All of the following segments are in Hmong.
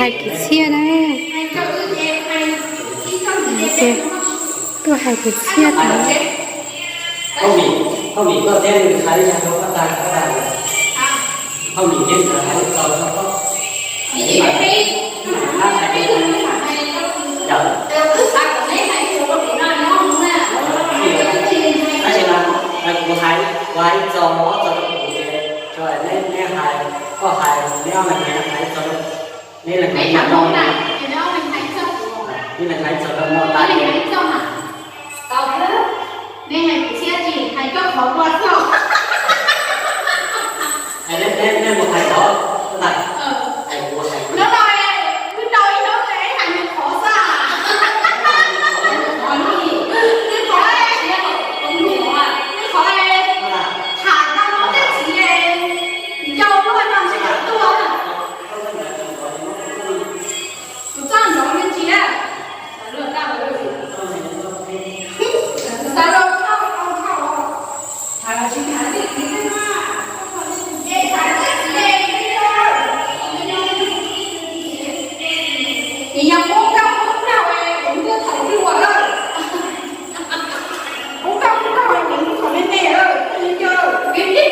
Hais kwv txhiaj na. Tuaj hais kwv txhiaj tau. Hauj Mim, Hauj Mim koj thiab nws hais li cas rau koj tag koj tag? Hauj Mim thiab nws hais li cas rau koj? Tab sis mas kuv hais, kuv hais ib txog ob txog rau kuv ces, neb hais, koj hais, neb ob leeg hais ib txog rau, neb leeg hais ib txog rau no, neb leeg hais ib txog rau no tas. Tau, nej hais kwv txhiaj tsis hais coj qhov ua xwb. Hais nej, nej mus hais tod ntag. Hais kuv hais no no, wb rau ib hnub hais nws qhov xwb. Nws qhov, nws qhov, nws qhov tham tau no tej txiv nco luaj no ntshe tuaj. Kuv txoj nrov me ntsis na. Xav los thauj, thauj, thauj. Hais los tsis hais tej txiv tej na. Es hais tej txiv es nws yog qub nkauj qub nraug es kuv tuaj thaum twg lawm. Qub nkauj qub nraug es kuv tuaj thaum me me lawm, twb yog.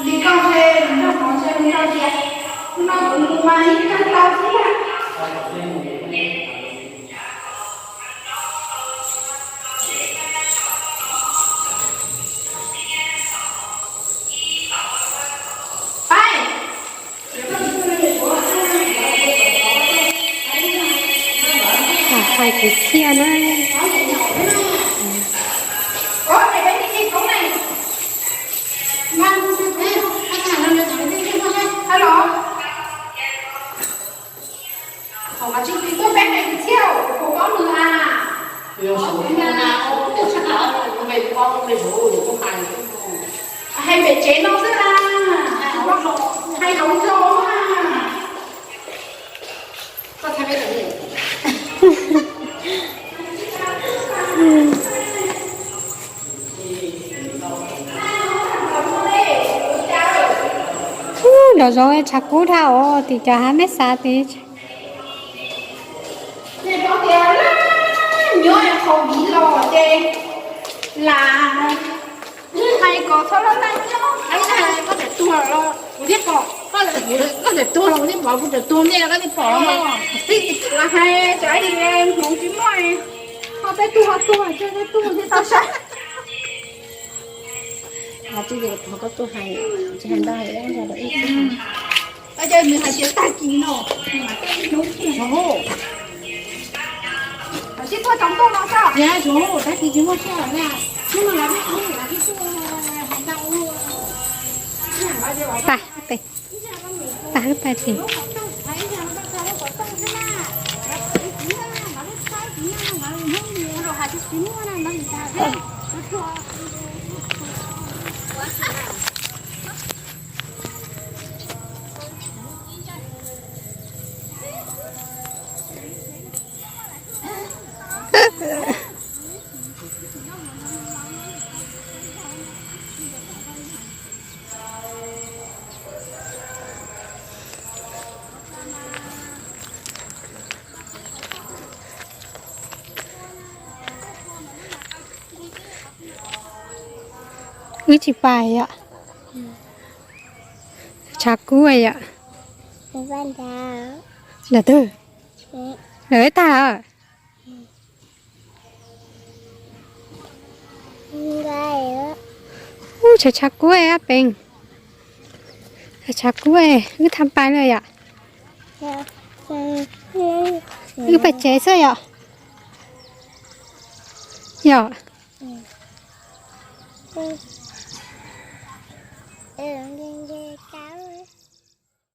Li koj ntshe nrog mov ntshe nrog tias no kuv mus mas ib kawg tau xwb na. Hais kwv txhiaj na. Hais pem tsev no xwb na, hais hauv zos na. Nrov zoov tshav kub dhau os, tim cas hab meb xav tias. Nyob qhov viv los ces lam hais kom txhob laj laj nyob. Koj tseem tuag los kuv thiaj pom, koj tseem tuag los kuv thiaj pom, kuv tseem tuag nej koj thiaj pom. Lam hais tsam ib hmoov tsis muaj, ho peb tuag ho tuag, peb tuag thiaj tau saib. Koj tuaj hais, tsis hais ntau hais ib zog rau ib txhia. Nws hais tias tag kis no, nws mam tuaj ib hnub. Tsuav sib tuaj tsaus ntuj no xwb. Tias tsuav tag kis tsis muaj sij hawm na. Hnub no los peb hnub los peb tuaj hais ntau. Pais, pais, pais, pais. Wb tsis pais yom? Tshav kub yom? Ntawm twg? Lawm tag. Ub, tshav tshav kub ab peev. Tshav kub, wb tham pais lawm yom? Wb pais tsev xwb yom? Yom.